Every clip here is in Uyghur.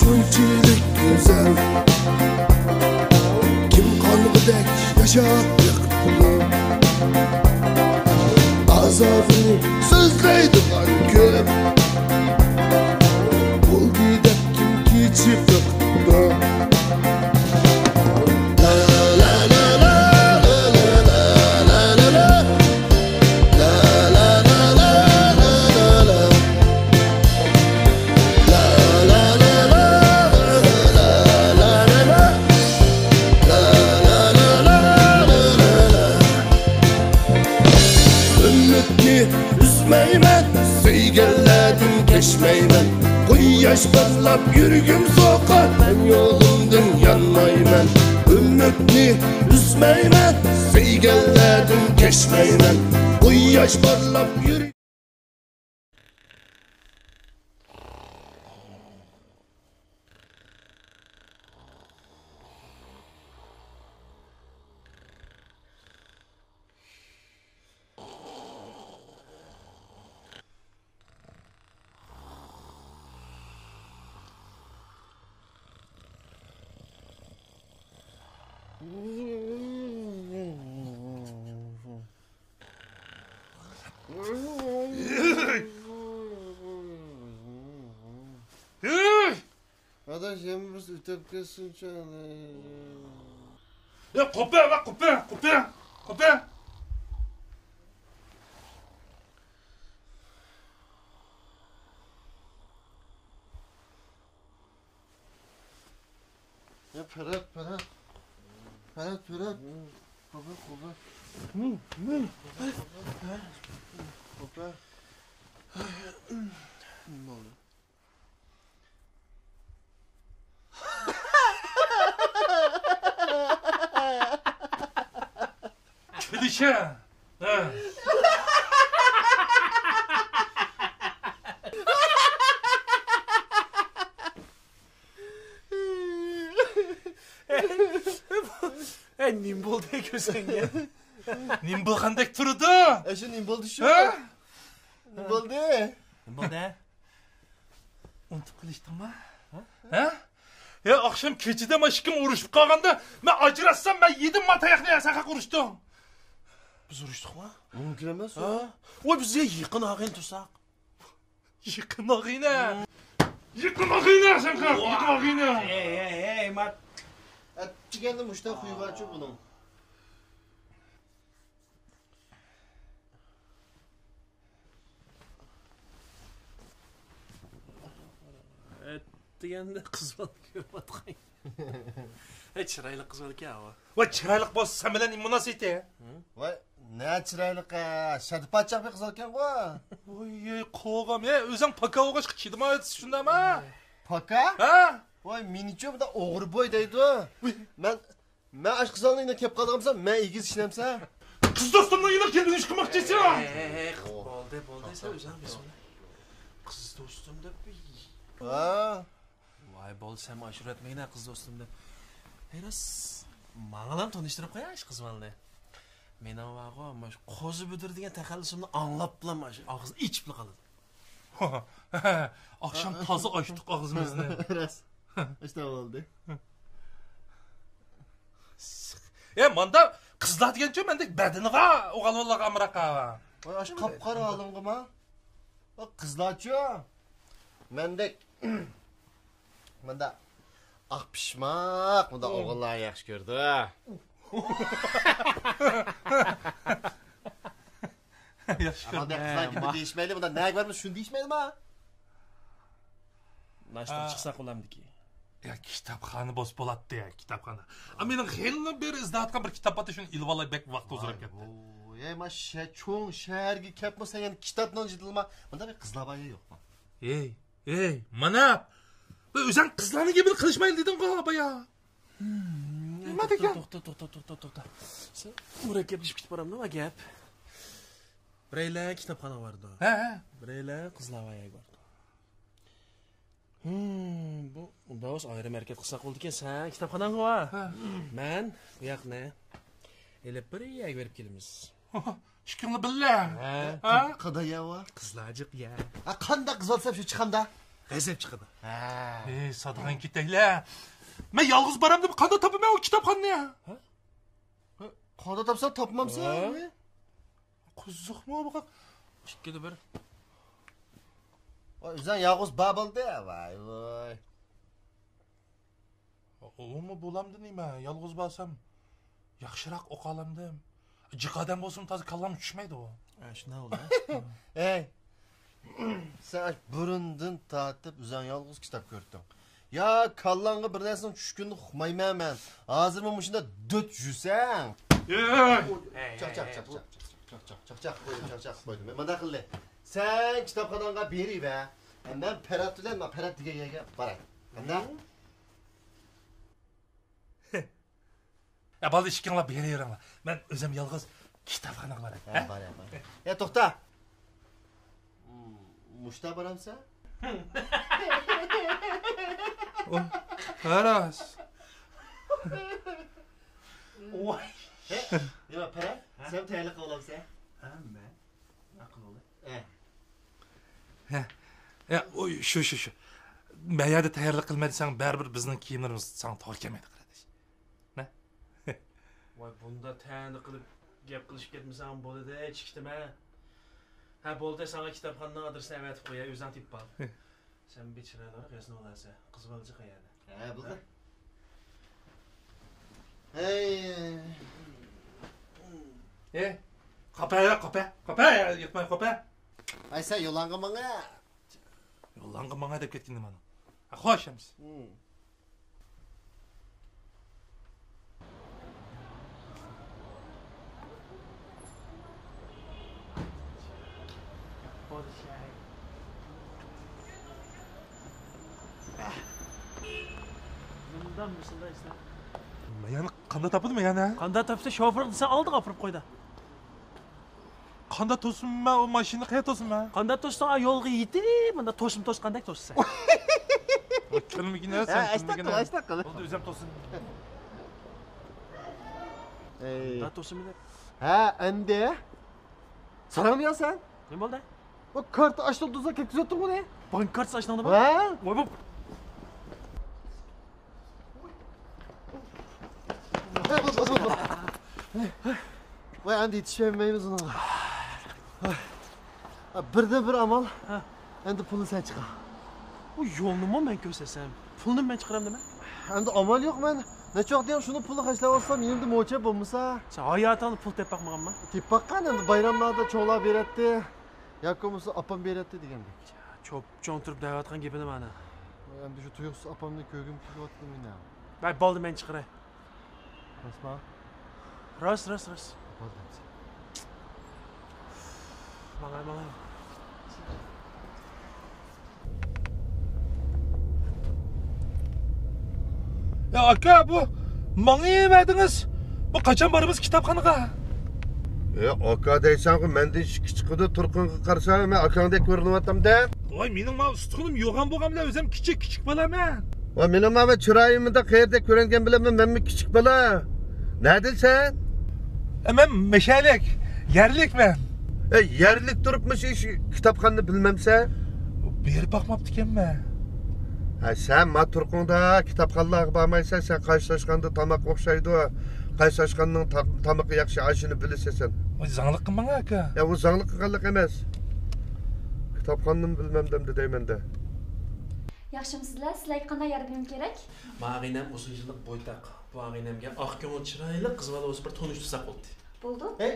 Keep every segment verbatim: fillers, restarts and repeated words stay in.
شۇنچىلىك گۈزەل، كىم قانغۇدەك ياشاپ بېقىپتۇ؟ ئازابىنى سۆزلەيدىغان كۆپ، بولدى دەپ كىم كېچىپ بېقىپتۇ؟ ئۈمىدنى ئۈزمەيمەن، سۆيگەنلەردىن كەچمەيمەن. قۇياش پارلاپ يۈرگۈم سوقار، مەن يولۇمدىن يانمايمەن. ئۈمىدنى ئۈزمەيمەن، سۆيگەنلەردىن كەچمەيمەن. قۇياش پارلاپ يۈر ئاداش، يەنە بىرسى ئۆتۈپ كەتسۇنچۇ. يا، قوپە، ۋە قوپە، قوپە، قوپە. يا، پەرەت، پەرەت. پەرەت، پەرەت. قوپە، قوپە. قوپە. نېمە بولدى؟ كۈلۈشە. ھە. ئەي، نېمە بولدى كۆزۈڭگە؟ نېمە بولغاندەك تۇرىدۇ؟ ئەي، شۇ نېمە بولدى شۇ؟ ھە؟ نېمە بولدى؟ نېمە بولدى؟ ئۇنتۇپ قېلىشتىڭما؟ ھە؟ يا، ئاخشام كېچىدە مانا ئىككىڭ ئۇرۇشۇپ قالغاندا، مەن ئاجراتسام، مەن يېدىم ما تاياقنى، يا سەن ھەق ئۇرۇشتۇڭ. بىز ئۇرۇشتۇقما؟ مۇمكىن ئەمەس. ھە؟ ۋاي، بىز يا يېقىن ئاغىنە تۇرساق. يېقىن ئاغىنە. يېقىن ئاغىنە سەن، يېقىن ئاغىنە. ھەي، ھەي، ھەي، مات. ئەتىگەندە مۇشۇنداق خۇيى بارچۇ بۇنىڭ. ئەتىگەندە قىز بالا كۆرۈۋاتقان. ھەي، چىرايلىق قىز بالىكەن ئاۋۇ. ۋاي، چىرايلىق بولسا سەن بىلەن نېمە مۇناسىۋىتى؟ ۋاي، نە چىرايلىق، ھە، شەدە پادىشاھ بىر قىز بالىكەنغۇ. ۋاي، قوغام، ھە، ئۆزۈڭ پاكا بولغاچقا چىدىمايۋاتىسەن شۇنداقمۇ؟ پاكا؟ ھە؟ ۋاي، مېنىچۇ بۇنداق ئوغرى بوي دەيدۇ. ۋاي. مەن مەن ئاشۇ قىزلارنىڭ يېنىغا كەپ قالىدىغان بولسام، مەن ئېگىز ئىشىنەمسەن؟ قىز دوستۇمنىڭ يېنىغا كەلدىڭىز قىلماقچىسەن؟ ھەي، ھەي، ھەي، بولدى، بولدى، سەن ئۆزۈڭ بىسمىللا. قىز دوستۇم دەپ. ھا. ۋاي، بولدى، سەن ئاشۇ ئۆتمەينە قىز دوستۇم دەپ. ھەي، راست، ماڭىلا تونۇشتۇرۇپ قوياي شۇ قىز بالىنى. مېنىڭ بارغۇ، مانا شۇ قوزا بۈدۈر دېگەن تەخەللۇسۇمنى ئاڭلاپلا مانا شۇ ئاغزىنى ئېچىپلا قالىدۇ. ئاخشام تازا ئاچتۇق ئاغزىمىزنى. راست. ئاشتا بولدى. يا، ماندا قىزلار دېگەنچۇ مەندەك بەدىنىغا ئوغۇل بالىلارغا ئامراق. ۋاي، ئاشۇ قاپقارا ھالىڭغىما؟ قىزلارچۇ مەندەك مۇنداق ئاق پىشماق، مۇنداق ئوغۇللار ياخشى كۆرىدۇ. ياخشى ئەمما كۆرىدۇ. قىزلار گېپىنى دېيىشمەيلى، مۇنداق نەگە بارمىسا شۇنى دېيىشمەيلىما؟ ناشتىغا چىقساق بولامدىكى؟ يا، كىتابخانا بولسا بولاتتى، يا، كىتابخانا. ئا، مېنىڭ خېلى بېرى ئىزدەۋاتقان بىر كىتاب بارتى، شۇنى ئېلىۋالاي، بەك ۋاقىت ئۇزىراپ كەتتى. ۋاي، ھەي، ما شە-، چوڭ شەھەرگە كەپمۇ سەن يەنە كىتابنىڭ جېدىلىما؟ مۇنداق بىر قىزلار بار يا يوقما؟ ھەي، ھەي، مانا! بۇ ئۆزەڭ قىزلارنىڭ گېپىنى قىلىشمايلى دېدىڭغۇ بايا. نېمە دېگەن؟ توختا، توختا، توختا، توختا، توختا. سەن مۇرەككەپلىشىپ كېتىپ بارامدۇ ما گەپ؟ بىرەيلەن كىتابخانىغا بارىدۇ. ھە، ھە. بىرەيلەن قىزلار بار يەرگە بارىدۇ. ھىم، بۇ ئۇنداق بولسا ئايرىم ھەرىكەت قىلساق بولىدىكەن. سەن كىتابخاناڭغا بار. ھە. مەن بۇ ياقنى ئېلىپ بىر يەرگە بېرىپ كېلىمىز. ئىككىڭلار بىللە؟ ھە. ھە؟ قانداق يەر ئۇ؟ قىزلار جىق يەر. ھە، قانداق قىز بولسا شۇ چىقامدا. غەزەپ چىقىدۇ. ھە. ئەي، سادىغان كېتەيلە. مەن يالغۇز بارامدىم، قانداق تاپىمەن ئۇ كىتابخانىنى؟ ھە؟ قانداق تاپساڭ تاپمامسەن؟ ھە؟ قىزىقمۇ بۇ؟ ئىككىدە بىر. ۋاي، ئۆزۈڭ يالغۇز بار بولدى. ۋاي، ۋاي. ئۇمۇ بولامدۇ نېمە؟ يالغۇز بارسام ياخشىراق ئوقالامدىم. جىق ئادەم بولسىمۇ تازا كاللام چۈشمەيدۇ. ھە، شۇنداق بولدى. ئەي، سەن ئاشۇ بۇرۇندىن تارتىپ ئۆزۈڭ يالغۇز كىتاب كۆرۈتتۈڭ. يا، كاللاڭغا بىر نەرسىنىڭ چۈشكىنىنى ئۇقمايمەن مەن. ھازىرمۇ مۇشۇنداق دۆت يۈرسەڭ. چاق، چاق، چاق، چاق، چاق. چاق، چاق، چاق، چاق قويدۇم، چاق، چاق قويدۇم. مانداق قىلدى. سەن كىتابخاناڭغا بېرىۋەر. مەن پەرھات بىلەن، مەن پەرھات دېگەن يەرگە باراي. قانداق؟ يا، بالىلار، ئىككىڭلار بېرىۋېرىڭلار. مەن ئۆزۈم يالغۇز كىتابخانىغا باراي. ھە، ھە؟ بار، بار. يا، توختا. مۇشتا بارامسەن؟ ھە، راست. ۋاي. ھە، نېمە، پەرھات؟ ھە؟ سەن تەييارلىق قىلىۋالامسەن؟ ھە، مەن. ماقۇل بولدى. ھە. ھە. ھە، ئۇ، شۇ، شۇ، شۇ. مەن يەردە تەييارلىق قىلماي دېسەڭ، بەرىبىر بىزنىڭ كىيىملىرىمىز ساڭا توغرا كەلمەيدۇ، قېرىنداش. نە؟ ۋاي، بۇنداق تەنە قىلىپ گەپ قىلىشىپ كەتمىسەڭ بولىدۇ، چىقتىمە. ھە، بولدى، ساڭا كىتابخانىنىڭ ئادرېسىنى ئەۋەتىپ قوياي، ئۆزۈڭ تېپىپ ئال. سەن بىر چىرايلىق غەزنە بولارسەن، قىز بالا جىق قەيەردە؟ ھە، بولدى. ھەي. ئېي، قاپە، قاپە، قاپە، يىقماي قاپە. ئاي، سەن يولۇڭغا ماڭە. يولۇڭغا ماڭە دەپ كەتكىنى مانا. ھە، خوش ئەمىسە. ھىم. مۇنداق مۇشۇنداق ئىشلار. مەيەنى قانداق تاپىدۇ مەيەنى؟ قانداق تاپسا شوفېرغا دېسە ئالدىغا ئاپىرىپ قويىدۇ. قانداق توسىمەن ئۇ ماشىنىنى، قايەر توسىمەن؟ قانداق توسساڭ، يولغا يېتىپ، مۇنداق توسما توسقاندەك توسىسەن. كۆرمىگىنە سەن، ھە، ئاشتاق قىل، كۆرمىگىنە. ئاشتاق قىل. بولدى، ئۆزۈم توسىمەن. ئەي. مۇنداق توسىمەن دەپ. ھە، ئەمدى. ساراڭمۇ يا سەن؟ نېمە بولدى؟ ئۇ كارتا ئاشتۇق دېسە كەتكۈزۈۋەتتىڭ بۇنى. بانكا كارتىسى ئاشتۇڭ دېمە؟ ھە. ۋاي، بوپ. ھەي، بوپ، بوپ، بوپ، بوپ. ۋاي، ئەمدى يېتىشەلمەيمىز ئۇنىڭغا. ھە، بىردىن بىر ئامال. ھە. ئەمدى پۇلنى سەن چىقار. ئۇ يولنىمۇ مەن كۆرسەتسەم، پۇلنى مەن چىقىرام دېمە. ئەمدى ئامال يوق، مەن نەچچە ۋاقىت دېگەن شۇنىڭ پۇلىنى خەجلەپ ئالسام، يېنىمدا موچە بولمىسا. سەن ھاياتىڭدا پۇل تېپىپ باقمىغانما؟ تېپىپ باققان، ئەمدى بايراملاردا چوڭلار بېرەتتى. ياكى بولمىسا ئاپام بېرەتتى دېگەندەك. چوپ-چوڭ تۇرۇپ دەۋاتقان گېپىنى مانا. ئەمدى شۇ تۇيۇقسىز ئاپامنى كۆرگۈم كېلىۋاتىدۇ مېنىڭ. بەك بولدى، مەن چىقىراي. راستما؟ راست، راست، راست. بولدى ئەمسە. ماڭاي، ماڭاي. يا ئاكا، بۇ ماڭىۋەردىڭىز. بۇ قاچان بارىمىز كىتابخانىغا؟ ئە، ئاكا دەيسەنغۇ، مەندىن ئىككى چىقىدۇ، تۇرقۇڭغا قارىسام، مەن ئاكاڭدەك كۆرۈنۈۋاتامدە؟ ۋاي، مېنىڭ ماۋۇ ئۇستىخىنىم يوغان بولغان بىلەن ئۆزۈم كىچىك، كىچىك بالامەن. ۋاي، مېنىڭ ماۋۇ چىرايىمدا قەيەردە كۆرۈنگەن بىلەن مەنمۇ كىچىك بالا. نەدىن سەن؟ ئە، مەن مەشەلىك، يەرلىكمەن. ئە، يەرلىك تۇرۇپمۇ شۇ كىتابخانىنى بىلمەمسەن؟ بېرىپ باقماپتىكەنمەن. ھە، سەن ما تۇرقۇڭدا كىتابخانىلارغا بارمايسەن، سەن قارشىلاشقاندا تاماق ئوخشايدۇ، قارشىلاشقاننىڭ تا-، تامىقى ياخشى، ئاشۇنى بىلىسەن سەن. ۋاي، زاڭلىق قىلماڭ ئاكا. يا، ئۇ زاڭلىق قىلغانلىق ئەمەس. كىتابخانىنىمۇ بىلمەمدىم دەيمەن-دە. ياخشىمۇسىزلەر؟ سىلەرگە قانداق ياردىمىم كېرەك؟ ماغىنەم ئۇزۇن يىللىق بويتاق. بۇ ئاغىنەمگە ئاق كۆڭۈل چىرايلىق قىز بالا بولسا بىر تونۇشتۇرساق بولدى. بولدى. ھەي،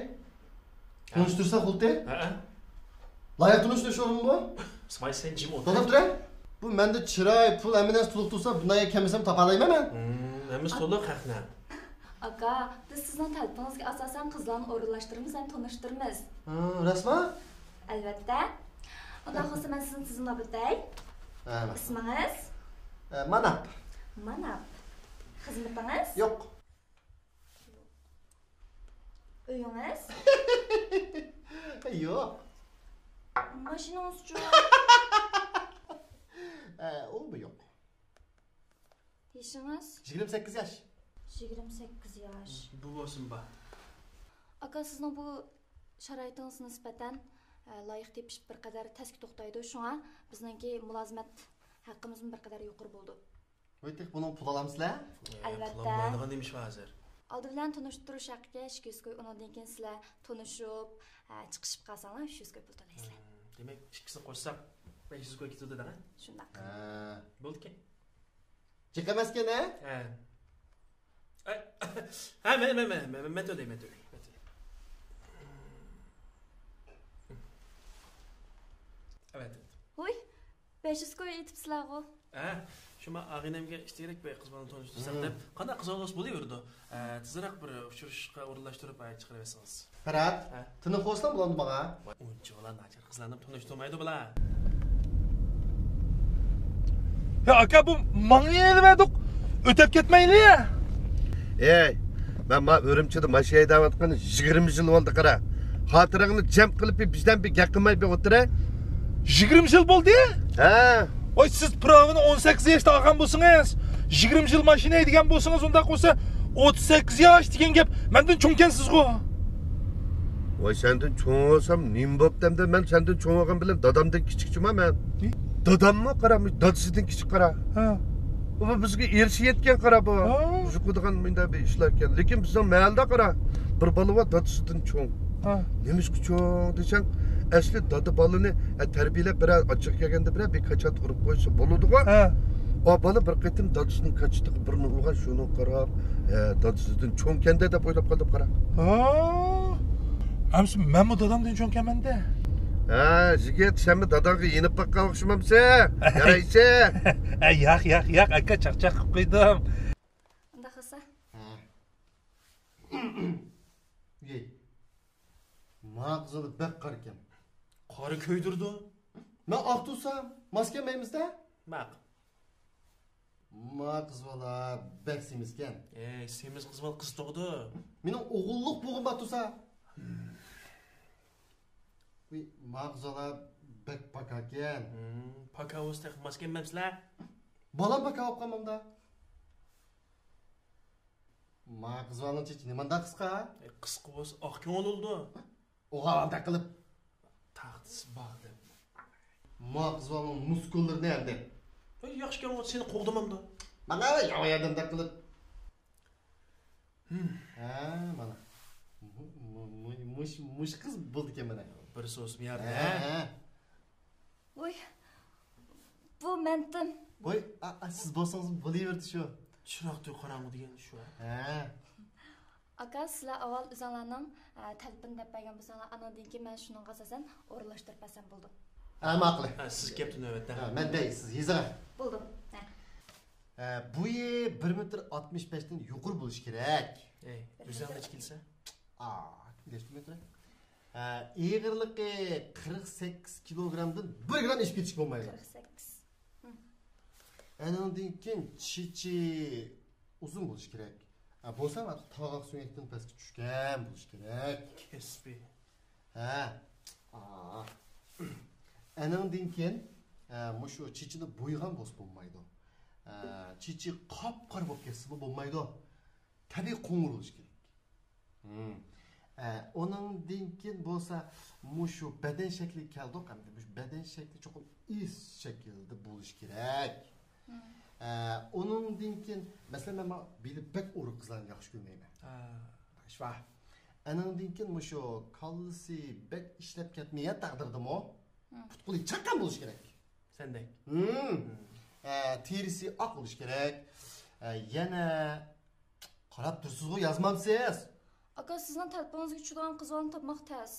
تونۇشتۇرساق بولدى. ھەئە. لايىق تونۇشتۇرۇش ئورنىمۇ بۇ؟ ئىسمائىل، سەن جىم ئولتۇر. توختاپ تۇرە. بۇ مەندە چىراي، پۇل، ھەممە نەرسە تولۇق تۇرسا، بۇنداق يەرگە كەلمىسەم تاپالايمەن مەن. ھىم، ھەممىسى تولۇق ھەقنە. ئاكا، بىز سىزنىڭ تەلىپىڭىزگە ئاساسەن قىزلارنى ئورۇنلاشتۇرىمىز ھەم تونۇشتۇرىمىز. ھە، راستما؟ ئەلۋەتتە. ئۇنداق بولسا مەن سىزنى تىزىملاپ ئۆتەي. ھە، ماقۇل. ئىسمىڭىز؟ ئە، ماناپ. ماناپ. خىزمىتىڭىز؟ يوق. ئۆيىڭىز؟ يوق. ماشىنىڭىزچۇ؟ ئە، ئۇمۇ يوق. يېشىڭىز؟ يىگىرمە سەككىز ياش. يىگىرمە سەككىز ياش. بۇ بولسۇن بار. ئاكا، سىزنىڭ بۇ شارائىتىڭىزغا نىسبەتەن، ئە، لايىق تېپىش بىر قەدەر تەسكە توختايدۇ، شۇڭا بىزنىڭكى مۇلازىمەت ھەققىمىزمۇ بىر قەدەر يۇقىرى بولىدۇ. ۋاي، تېخى بۇنىڭغا پۇل ئالامسىلەر؟ ئەلۋەتتە. پۇل ئالمايدىغان نېمە ئىش بار ھازىر؟ ئالدى بىلەن تونۇشتۇرۇش ھەققىگە ئىككى يۈز كوي، ئۇنىڭدىن كېيىن سىلەر تونۇشۇپ، ھە، چىقىشىپ قالساڭلار ئۈچ يۈز كوي پۇل تۆلەيسىلەر. ھىم، دېمەك، ئىككىسىنى قوشساق، بەش يۈز كوي كېتىدۇ دەڭە. شۇنداق. ھە. بولدىكەن. جىق ئەمەسكەن، ھە؟ ھە. ئەي، ھە، مەن، مەن، مەن، مەن، مەن تۆلەي، مەن تۆلەي، مەن تۆلەي. ئەۋەت، ئەۋەت. ھوي، بەش يۈز كوي ئېيتىپسىلەرغۇ. ھە، شۇ مەن ئاغىنەمگە ئىشتە كېرەك بىر قىز بالىنى تونۇشتۇرسام دەپ. قانداق قىز بالا بولسا بولۇۋېرىدۇ. ھە، تېزرەك بىر ئۇچرىشىشقا ئورۇنلاشتۇرۇپ، ھە، چىقىرىۋەتسىڭىز. پەرھات، ھە؟ تىنىق بولسىلا بولامدۇ ماڭا؟ ۋاي، ئۇنچە بالا ناچار قىزلارنى تونۇشتۇرمايدۇ بالا. يا ئاكا، بۇ ماڭا ئېلىۋەردۇق، ئۆتەپ كەتمەيلى. ئەي، مەن ما ئۈرۈمچىدە ماشىنا ھەيدەۋاتقىنى يىگىرمە يىل بولدى قارا. خاتىرەڭنى جەم قىلىپ، بىر بىزدىن بىر گەپ قىلماي بىر ئولتۇراي. يىگىرمە يىل بولدى؟ ھە. ۋاي، سىز پىراۋىنى ئون سەككىز ياشتا ئالغان بولسىڭىز، يىگىرمە يىل ماشىنا ھەيدىگەن بولسىڭىز، ئۇنداق بولسا ئوتتۇز سەككىز ياش دېگەن گەپ، مەندىن چوڭكەنسىزغۇ. ۋاي، سەندىن چوڭ بولسام نېمە بوپتۇ ئەمدى؟ مەن سەندىن چوڭ بولغان بىلەن دادامدىن كىچىكچىما مەن؟ نېمە؟ داداممۇ قارا، مۇشۇ دادىسىدىن كىچىك قارا. ھە. ئۇ بىزگە ئېرىشىپ يەتكەن قارا بۇ. ھە. يۇقىدىغان مۇنداق بىر ئىشلار ئىكەن. لېكىن بىزنىڭ مەھەللىدە قارا، بىر بالا بار دادىسىدىن چوڭ. ھە. نېمىشقا چوڭ دېسەڭ، ئەسلى دادا بالىنى، ئە، تەربىيەلەپ بىرەر ئاچچىق كەلگەندە بىرەر بىر كاچات ئۇرۇپ قويسا بولىدىغۇ. ھە. ئا بالا بىر قېتىم دادىسىنىڭ كاچىتىغا بىرنى ئۇرغان، شۇنىڭغا قاراپ، ھە، دادىسىدىن چوڭكەندە دەپ ئويلاپ قالدىم قارا. ھا. ئەمسە مەنمۇ دادامدىن چوڭكەنمەن-دە. ھە، يىگىت، سەنمۇ داداڭغا يېنىپ باققان ئوخشىمامسەن؟ يارايسەن. ئە، ياق، ياق، ياق، ئاكا، چاقچاق قىلىپ قويدۇم. ئۇنداق قىلسا. ھە. ئەي، ما قىز بالا بەك قارىكەن. قارا كۆيدۈرىدۇ. مەن ئاق تۇرسام، ماس كەلمەيمىز-دە. ماق. ما قىز بالا بەك سېمىزكەن. ئەي، سېمىز قىز بالا قىز تۇغىدۇ. مېنىڭ ئوغۇللۇق بوغۇم بار تۇرسا. ۋىي، ما قىز بالا بەك پاكاكەن. ھىم، پاكا بولسا تېخى ماس كەلمەمسىلەر؟ بالام پاكا بولۇپ قالمامدا. ما قىز بالىنىڭ چېچى نېمانداق قىسقا؟ ئەي، قىسقا بولسا ئاق كۆڭۈل بولىدۇ. ئوغا ئانداق قىلىپ. تاختىسى باغ دەپ. ما قىز بالىنىڭ مۇسكۇللىرىنى ئەمدى. ئەي، ياخشىكەن، سېنى قوغدىمامدا. مانا ياۋا ياردەمدەك قىلىپ. ھىم. ھە، مانا. مۇ-، مۇ-، مۇ-، مۇش-، مۇش قىز بولىدىكەن مانا. بىر سوسۇم ياردەم. ھە، ھە. ۋوي، بۇ مەنتىم. ۋوي، ئا، ئا، سىز بولسىڭىز بولۇۋېرىدۇ شۇ. چىراغ تۈگۈپ قاراڭغۇ دېگەن شۇ. ھە. ئاكا، سىلەر ئاۋۋال ئۆزۈڭلارنىڭ، ئە، تەلىپىنى دەپ بەرگەن بولساڭلار، ئانىڭدىن كېيىن مەن شۇنىڭغا ئاساسەن ئورۇنلاشتۇرۇپ بەرسەم بولىدۇ. ھە، ماقۇل. ھە، سىز كەپتۇ نۆۋەتتە. ھە، مەن دەي، سىز يېزىڭ. بولدى. ھە. ھە، بويى بىر مېتىر ئاتمىش بەشتىن يۇقىرى بولۇشى كېرەك. ئەي، ئۆزۈڭ نەچچە كىلوسەن؟ ئا، ئىلەشتۈرمەي تۇراي. ھە، ئېغىرلىقى قىرىق سەككىز كىلوگرامدىن بىر گرام ئېشىپ كېتىشكە بولمايدۇ. قىرىق سەككىز. ھىم. ئەنىڭدىن كېيىن چېچى ئۇزۇن بولۇشى كېرەك. ھە، بولسا تاغاق سۆڭەكتىن پەسكە چۈشكەن بولۇشى كېرەك. كەسپىي. ھە. ئا. ئەنىڭدىن كېيىن، ھە، مۇشۇ چېچىنى بويىغان بولسا بولمايدۇ. ھە، چېچى قاپقارا بولۇپ كەتسىمۇ بولمايدۇ. تەبىئىي قوڭۇر بولۇشى كېرەك. ھىم. ئە، ئۇنىڭدىن كېيىن بولسا مۇشۇ بەدەن شەكلىگە كەلدۇق، ئەمدى مۇشۇ بەدەن شەكلى چوقۇم ئېس شەكىلدە بولۇشى كېرەك. ھىم. ئە، ئۇنىڭدىن كېيىن، مەسىلەن، مەن ما بېلى بەك ئورۇق قىزلارنى ياخشى كۆرمەيمەن. ھە. شۇ. ئەنىڭدىن كېيىن مۇشۇ كاللىسى بەك ئىشلەپ كەتمىگەن تەقدىردىمۇ، ھىم، پۇت-قولى چاققان بولۇشى كېرەك. سەندەك. ھىم. ھىم. ئە، تېرىسى ئاق بولۇشى كېرەك. ئە، يەنە قاراپ تۇرسىزغۇ، يازمامسىز؟ ئاكا، سىزنىڭ تەلىپىڭىزگە چۈشىدىغان قىز بالىنى تاپماق تەس.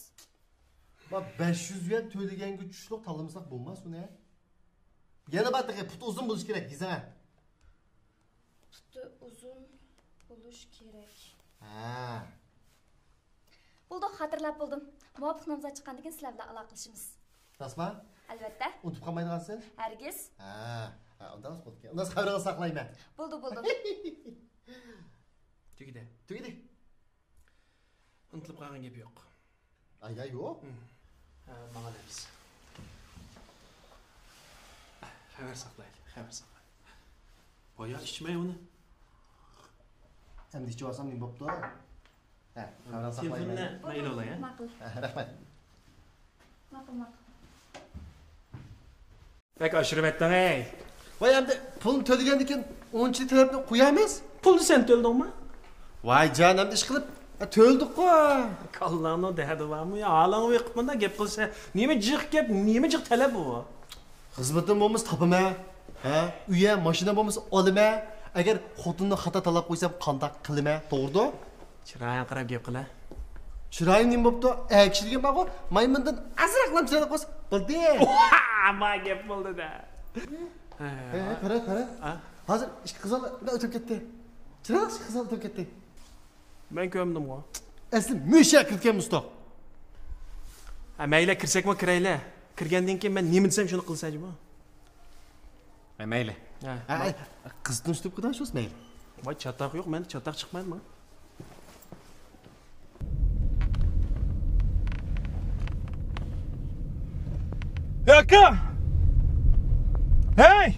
ما بەش يۈز يۈەن تۆلىگەنگە چۈشلۈك تاللىمىساق بولماس ئۇنى. يەنە بار تېخى، پۇتى ئۇزۇن بولۇشى كېرەك، يېزىڭە. پۇتى ئۇزۇن بولۇشى كېرەك. ھە. بولدى، خاتىرىلەپ بولدۇم. مۇۋاپىق نامزات چىققاندىن كېيىن سىلەر بىلەن ئالاقىلىشىمىز. راستما؟ ئەلۋەتتە. ئۇنتۇپ قالمايدىغانسىز؟ ھەرگىز. ھە، ھە، ئۇنداق بولىدىكەن. ئۇنداق خەۋىرىڭىزنى ساقلايمەن. بولدى، بولدى. تۈگىدى. تۈگىدى. ئۇنتۇلۇپ قالغان گەپ يوق. ئاي، ئاي، يوق. ھە، ماڭا دەيسىز. خەۋەر ساقلايلى، خەۋەر ساقلايلى. بايا ئىچمەي ئۇنى. ئەمدى ئىچىۋالسام نېمە بوپتۇ؟ ھە، خەۋەر ساقلايمەن. تېلېفوننى مەن ئېلىۋالاي، ھە؟ بولدى، ماقۇل. ھە، رەھمەت. ماقۇل، ماقۇل. بەك ئاشۇرۇۋەتتىڭ، ھەي. ۋاي، ئەمدى پۇلنى تۆلىگەندىن كېيىن ئونىنچى تەرەپنى قويامىز. پۇلنى سەن تۆلىدىڭمۇ؟ ۋاي جان، ئەمدى ئىشقىلىپ، ھە، تۆلىدۇققۇ. كاللاڭنىڭ دەردى بارمۇ يا؟ ھالىڭغا بېقىپ مۇنداق گەپ قىلسا، نېمە جىق گەپ، نېمە جىق تەلەپ بۇ؟ خىزمىتىم بولمىسا تاپىمەن. ھە؟ ئۆيە، ماشىنا بولمىسا ئالىمەن. ئەگەر خوتۇننى خاتا تاللاپ قويسام، قانداق قىلىمەن؟ توغرىدۇ؟ چىرايىڭغا قاراپ گەپ قىل، ھە. چىرايىم نېمە بوپتۇ؟ ئەر كىشى دېگەن بارغۇ، مايمۇندىن ئازراقلا چىرايلىق بولسا بولدى. ۋاھ، ما گەپ بولدى-دە. ھە، ھە، قارا، قارا. ھە؟ ھازىر ئىككى قىزال ئۆتۈپ كەتتى. چىرايلىق ئىككى قىزال ئۆتۈپ كەتتى. مەن كۆرمىدىمغۇ. ئەسلى مۇشۇ يەرگە كىرىپ كەلمىسىدۇق. ھە، مەيلى، كىرسەكمۇ كىرەيلى. كىرگەندىن كېيىن مەن نېمە دېسەم، شۇنى قىلىسەن جۇمۇ. ھە، مەيلى. ھە، ھە، مەيلى. قىز تونۇشتۇرۇپ كېتىڭ شۇ مەيلى. ۋاي، چاتاق يوق، مەندە چاتاق چىقمايدۇ ماڭا. ھەي، ئاكا! ھەي!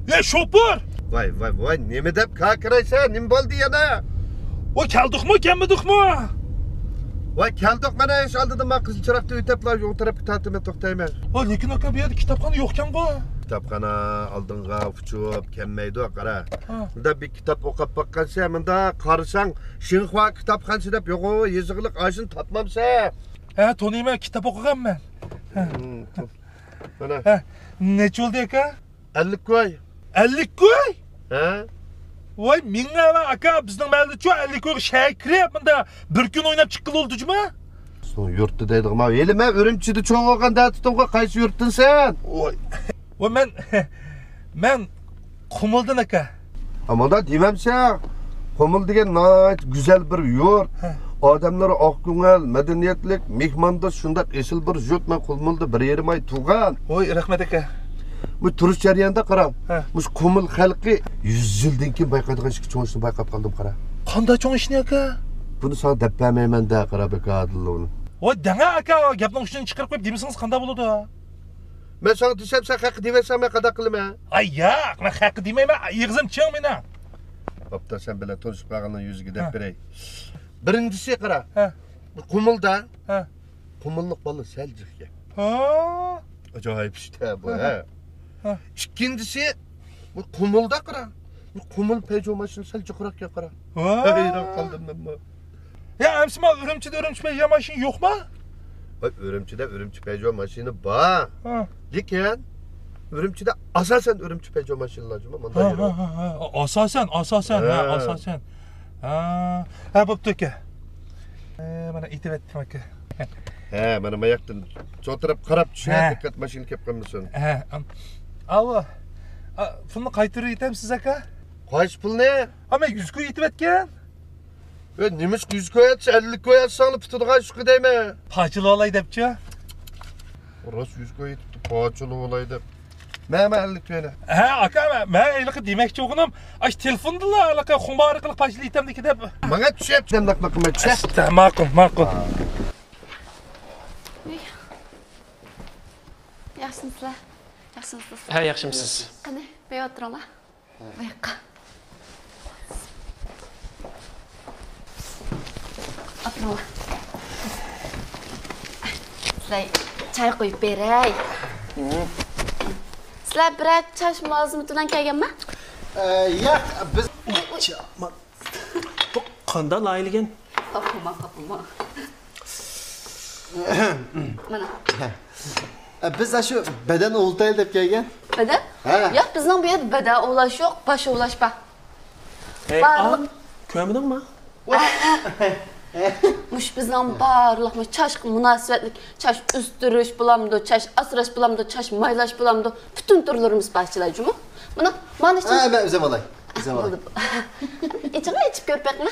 ھەي، شوپۇر! ۋاي، ۋاي، ۋاي، نېمە دەپ كاكىرايسەن؟ نېمە بولدى يەنە؟ ۋاي، كەلدۇقمۇ، كەلمىدۇقمۇ؟ ۋاي، كەلدۇق، مانا ئىش ئالدىدا، ما قىزىل چىراغدا ئۆتەپلا، يول تەرەپكە تارتىمەن، توختايمەن. ۋاي، لېكىن ئاكا، بۇ يەردە كىتابخانا يوقكەنغۇ؟ كىتابخانا ئالدىڭغا ئۇچۇپ كەلمەيدۇ، قارا. ھە. مۇنداق بىر كىتاب ئوقۇپ باققانسەن، مۇنداق قارىساڭ، شىنخۇا كىتابخانىسى دەپ يوغان يېزىقلىق ئاشۇنى تاپمامسەن؟ ھە، تونۇيمەن، كىتاب ئوقۇغانمەن. ھە. ھىم، مانا. ھە، نەچچە بولدى، ئاكا؟ ئەللىك كوي. ئەللىك كوي؟ ھە. ۋاي، مىڭ ئەۋە، ئاكا، بىزنىڭ مەھەللىدىچۇ ئەللىك كويغا شەھەرگە كىرىپ، مۇندا بىر كۈن ئويناپ چىققىلى بولىدۇ جۇمۇ. سىزنىڭ يۇرتتا دەيدىغان، ھېلى مەن ئۈرۈمچىدە چوڭ بولغان دەتتىڭغۇ، قايسى يۇرتتىنسەن؟ ۋاي. ۋاي، مەن، مەن قۇمۇلدىن، ئاكا. ئە، مۇنداق دېمەمسەن. قۇمۇل دېگەن ناھايىتى گۈزەل بىر يۇرت. ھە. ئادەملىرى ئاق كۆڭۈل، مەدەنىيەتلىك، مېھماندوست، شۇنداق ئېسىل بىر يۇرت. مەن قۇمۇلدا بىر يېرىم ئاي تۇرغان. ۋاي، رەھمەت، ئاكا. بۇ تۇرۇش جەريانىدا قارا. ھە. مۇشۇ قۇمۇل خەلقى يۈز يىلدىن كېيىن بايقايدىغان ئىككى چوڭ ئىشنى بايقاپ قالدىم، قارا. قانداق چوڭ ئىشنى، ئاكا؟ بۇنى ساڭا دەپ بەرمەيمەن-دە، قارا، بىكار ئادىللىنى. ۋاي، دەڭە، ئاكا، گەپنىڭ ئۇچىنى چىقىرىپ قويۇپ دېمىسىڭىز قانداق بولىدۇ؟ مەن ساڭا دېسەم، سەن خەققە دېۋەرسەڭ، مەن قانداق قىلىمەن؟ ئاي، ياق، مەن خەققە دېمەيمەن، ئېغىزىم چىڭ مېنىڭ. بوپتۇ، سەن بىلەن تونۇشۇپ قالغاننىڭ يۈزىگە دەپ ھە. بېرەي. بىرىنچىسى، قارا. ھە. بۇ قۇمۇلدا. ھە. قۇمۇللۇق بالا سەل جىق گەپ. ھە. ئاجايىپ ئىشتە بۇ، ھە. ھە. ھە. ئىككىنچىسى، بۇ قۇمۇلدا، قارا. بۇ قۇمۇل پەيجو ماشىنا سەل جىقراق گەپ، قارا. ھە. ھەيران قالدىم مەنمۇ. يا، ئەمسە ما ئۈرۈمچىدە ئۈرۈمچى پەيجو ماشىنا يوقما؟ ۋاي، ئۈرۈمچىدە ئۈرۈمچى پەيجو ماشىنا بار. ھە. لېكىن ئۈرۈمچىدە ئاساسەن ئۈرۈمچى پەيجو ماشىنىلار جۇمۇ، مۇنداق ھە، يېرى ھە، يوق. ھە، ھە. ئاساسەن، ئاساسەن، ھە، ھە. ئاساسەن. ھە. ھە، بوپتۇ، ئاكا. ئە، مانا ئېيتىۋەتتىم، ئاكا. ھە، مانا ماياقتىن چوتۇراپ قاراپ چۈش، ھە. دىققەت ماشىنا كەپ قالمىسۇن. ھە، ئەم، ئاۋۇ، ئا، پۇلنى قايتۇرۇۋېتەمسىز، ئاكا؟ قايسى پۇلنى؟ ئا، مەن يۈز كوي ئېيتىۋەتكەن. ئۆي، نېمىشقا يۈز كوي ئەتسە، ئەللىك كوي ئەتسەڭلا پۈتىدىغان ئىشقا دەيمەن. پاچىلىۋالاي دەپچۇ. راست يۈز كوي ئېيتىپتۇ، پاچىلىۋالاي دەپ. مەن، مەن ئەللىك كوينى. ھە، ئاكا، مەن، مەن ھېلىقى دېمەكچى بولغىنىم، ئاشۇ تېلېفوندىلا ھېلىقى خۇمبار ئارقىلىق پاچىلىۋېتەمدىكىن دەپ. ماڭا چۈشەپ، چۈشەمداق قىلماي چۈشە. ئەستە، ماقۇل، ماقۇل. ياخشىمۇسىلەر؟ ياخشىمۇسىز؟ ھە، ياخشىمۇسىز؟ قېنى، بۇ يەردە ئولتۇرۇڭلار. بۇياققا. ئولتۇرۇڭلار. سىلەر چاي قۇيۇپ بېرەي. سىلەر بىرەر چاچ مۇلازىمىتى بىلەن كەلگەنمۇ؟ ئە، ياق، بىز، ئۇي، ئۇي. بۇ قانداق لايىھىلىگەن؟ قاپىما، قاپىما. مانا. ئە، بىز ئاشۇ بەدەن ئۇلىتايلى دەپ كەلگەن. بەدەن؟ ھە. ياق، بىزنىڭ بۇ يەردە بەدەن ئۇلاش يوق، باش ئۇلاش بار. ھەي، بارلىق. ئا، كۆرمىدىڭمۇ؟ مۇشۇ بىزنىڭ بارلىق مۇشۇ چاچقا مۇناسىۋەتلىك، چاچ ئۆستۈرۈش بولامدۇ، چاچ ئاسراش بولامدۇ، چاچ مايلاش بولامدۇ، پۈتۈن تۈرلىرىمىز بار، جۇمۇ. مانا، مانا ئىچىڭ. ھە، مەن ئۆزۈم ئالاي. ئۆزۈم ئالاي. بولدى. ئىچىڭ، ئىچىپ كۆرۈپ بېقىڭە.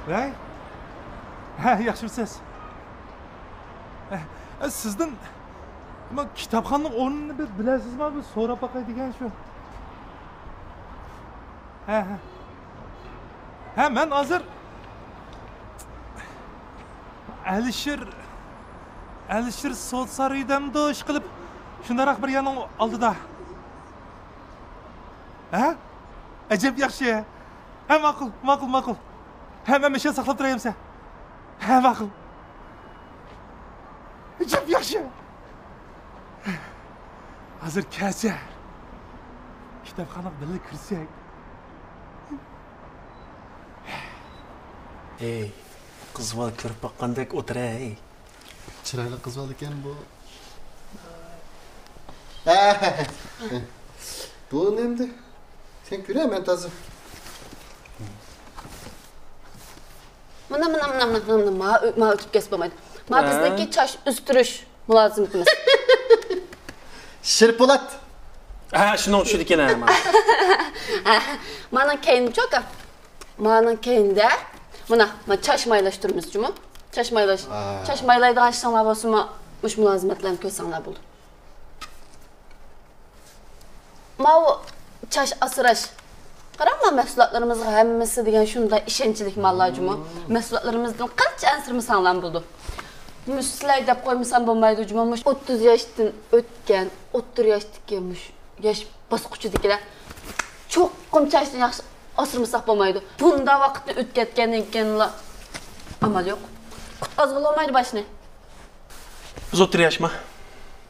ۋەي. ھە، ياخشىمۇسىز؟ ئە، ئە، سىزدىن، ما، كىتابخانىنىڭ ئورنىنى بىر بىلەسىزما؟ بىر سوراپ باقاي دېگەن شۇ. ھە، ھە. ھە، مەن ھازىر ئەلىشىر، ئەلىشىر سودا سارىيىدەمدۇ، ئىشقىلىپ، شۇنداقراق بىر يەرنىڭ ئالدىدا. ھە؟ ئەجەب ياخشى. ھە، ماقۇل، ماقۇل، ماقۇل. ھە، مەن ماشىنا ساقلاپ تۇراي ئەمسە. ھە، ماقۇل. ئەجەب ياخشى. ھازىر كەلسە، كىتابخانىغا بىللە كىرسەك. ھەي، قىز بالا كۆرۈپ باققاندەك ئولتۇر ھەي. چىرايلىق قىز بالا ئىكەن بۇ. بۇ نېمىدى؟ سەن كۆرە، مەن تازا. مانا، مانا، مانا، مانا، مانا، ما، ما ئۆتۈپ كەتسە بولمايدۇ. ما ھە. بىزدىكى چاچ ئۆستۈرۈش مۇلازىمىتىمىز. شېرپولات. ھە، شۇنىڭ ئۈچۈن ئىكەن، ھە، مانا. ھە، مانا كەينى چوكا. مانىڭ كەينىدە، مانا، مانا چاچ مايلاشتۇرىمىز جۇمۇ. چاچ مايلاش. ئا. چاچ مايلايدىغان ئىشىڭلار بولسىمۇ، مۇشۇ مۇلازىمەتلەرنى كۆرسەڭلار بولىدۇ. ماۋۇ چاچ ئاسراش. قاراڭلار، مەھسۇلاتلىرىمىزغا ھەممىسى دېگەن شۇنداق ئىشەنچلىك ماللار جۇمۇ. مم. مەھسۇلاتلىرىمىزدىن قانچە ئەنسىرىمىسەڭلارمۇ بولىدۇ. مۇشۇ سىلەر دەپ قويمىسام بولمايدۇ جۇمۇ. مۇشۇ ئوتتۇز ياشتىن ئۆتكەن، ئوتتۇرا ياشتىكى مۇشۇ ياش باسقۇچىدىكىلەر چوقۇم چاچنى ياخشى ئاسرىمىساق بولمايدۇ. بۇنداق ۋاقىتنى ئۆتكەتكەندىن كېيىنلا ئامال يوق. قۇتقازغىلى بولمايدۇ باشنى. بىز ئوتتۇرا ياشما؟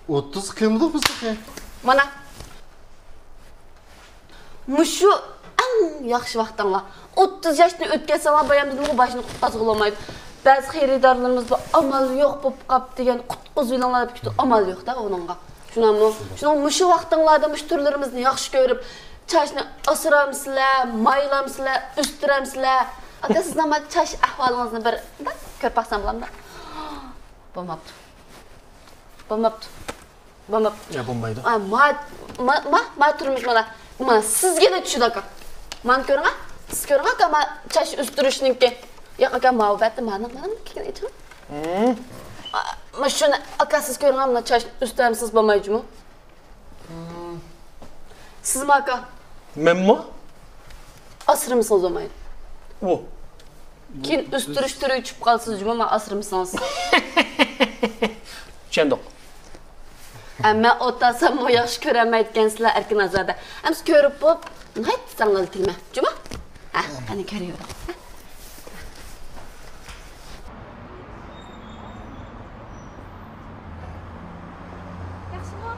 ئوتتۇز قىلمىدۇق بىز تېخى. مانا. مۇشۇ ئەڭ ياخشى ۋاقتىڭلار. ئوتتۇز ياشتىن ئۆتكەنسەڭلار بايام دېدىمغۇ، باشنى قۇتقازغىلى بولمايدۇ. بەزى خېرىدارلىرىمىز بار، ئامال يوق بولۇپ قاپتۇ دېگەن، قۇتقۇزۇۋېلىڭلار دەپ كېتىپتۇ. ئامال يوق-دە ئۇنىڭغا. شۇنداقمۇ؟ شۇنىڭ مۇشۇ ۋاقتىڭلاردا مۇشۇ تۈرلىرىمىزنى ياخشى كۆرۈپ، چاچنى ئاسرامسىلەر، مايلامسىلەر، ئۆستۈرەمسىلەر؟ ئاكا، سىزنىڭ مانا چاچ ئەھۋالىڭىزنى بىر كۆرۈپ باقسام بولامدۇ؟ بولماپتۇ. بولماپتۇ. بولماپتۇ. يا، بولمايدۇ. ئا، ما، ما، ما، ما تۈرىمىز مانا. مانا سىزگىلا چۈشىدۇ، ئاكا. مانا كۆرۈڭ، ھە؟ سىز كۆرۈڭ، ئاكا، ما چاچ ئۆستۈرۈشنىڭكى. ياق، ئاكا، ماۋۇ بەتتە مانا، مانا كېلىن ئېيتىڭ. ھە؟ ئا، ما شۇنى، ئاكا، سىز كۆرۈڭ، مانا چاچ ئۆستۈرەمسىز بولمايدۇ جۇمۇ. سىزمۇ، ئاكا؟ مەنمۇ؟ ئاسرىمىسىڭىز بولمايدۇ. ئۇ. كېيىن ئۆستۈرۈش تۈرىگە چۈشۈپ قالىسىز جۇمۇ، مانا ئاسرىمىسىڭىز. چۈشەندۇق. ئەمما ئوتاساممۇ ياخشى كۆرەلمەيدىكەنسىلەر ئەركىن ئازادە. ئەمسە كۆرۈپ بوپ، ناھايىتى ساڭلىتىلمە. جۇمۇ؟ ھە، قېنى كۆرۈۋېرىڭ. ياخشىمۇ؟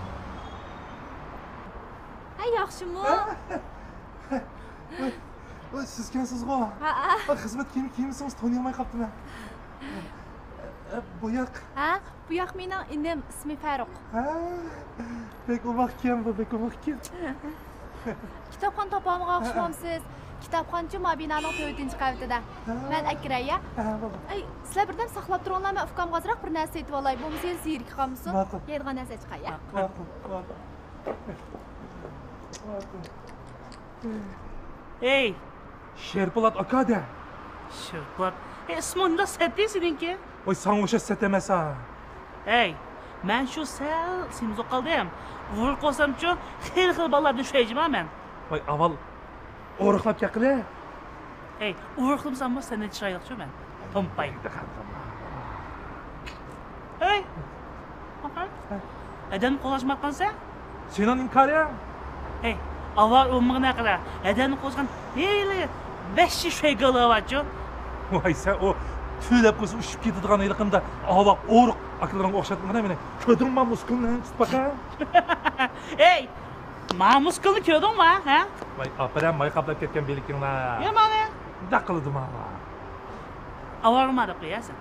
ھە، ياخشىمۇ؟ ۋاي، ۋاي، سىزكەنسىزغۇ؟ ھەئە. ۋاي، خىزمەت كىيىمى كىيمىسىڭىز تونۇيالماي قاپتىمەن. ئە، بۇ ياق. ھە؟ بۇ ياق مېنىڭ ئىنىم، ئىسمى فاروق. ھە، بەك ئوماقكەن بۇ، بەك ئوماقكەن. كىتابخانا تاپالمىغان ئوخشىمامسىز؟ كىتابخانىچۇ ما بىنانىڭ تۆتىنچى قەۋىتىدە. ھە. مەن ئەكىرەي، يا؟ ھە، بولدى. ئەي، سىلەر بىردەم ساقلاپ تۇرۇڭلار، مەن ئۇكامغا ئازراق بىر نەرسە سېتىۋالاي، بولمىسا يەنە زېرىكىپ قالمىسۇن. ماقۇل. يەيدىغان نەرسە چىقاي، يا؟ ماقۇل، ماقۇل. ماقۇل. ھەي! شېرپولات ئاكا دە. شېرپولات. ھەي، ئىسمىڭ مۇنداق سەتتى سېنىڭكى. ۋاي، ساڭا ئوخشاش سەت ئەمەس ھا. ھەي، مەن شۇ سەل سېمىزلىق قالدىم. ئۇرۇق بولسامچۇ، خېلى خىل بالىلاردىن ئۈچ ھەيجىما مەن. ۋاي، ئاۋۋال ئورۇقلاپ كەقىلى. ھەي، ئورۇقلىمىساممۇ سەندىن چىرايلىقچۇ مەن. تومپاي. ھەي! ئاخىر. ھەدەمنى قوغلاشماققانسەن؟ سېنىڭ ئىنكارىڭ. ھەي، ئاۋارە ئورمىغىنە قارا. ھەدەمنى قوغلاشقان ھېلى ۋەھشىي شەيگالار بارچۇ. ۋاي، سەن ئۇ تۈۋلەپ قويسا ئۇچۇپ كېتىدىغان ھېلىقىندا ئاۋاق ئورۇق ئاكىلىرىڭغا ئوخشاتمىغىن مېنى. كۆردۈڭمۇ مۇسكۇلنى؟ تۇت باقا. ھەي! ما مۇسكۇلنى كۆردۈڭمۇ، ھە؟ ۋاي، ئاپىرەم، ماي قاپلاپ كەتكەن بىلىكىڭلار. يا مانا. داق قىلىدۇ ماڭا. ئاۋارىما دەپ قويە سەن.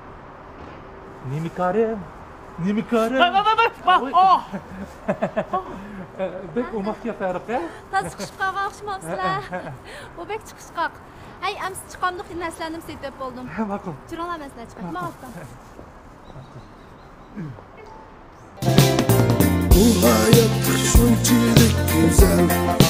نېمە كارىڭ؟ نېمە كارىڭ؟ ۋاي، ۋاي، ۋاي، ۋاي، ۋاي. ئوھ! بەك ئوماق گەپ، ھە؟ تازا چىقىشقاققا ئوخشىمامسىلەر؟ ئۇ بەك چىقىشقاق. ھەي، ئەمسە چىقامدۇق نەرسىلەرنىمۇ سېتىپ بولدۇم. ھە، ماقۇل. جۈرۈڭلار، مەن سىلەر چىقاي. ماڭاپتۇ. بۇ ھايات شۇنچىلىك گۈزەل.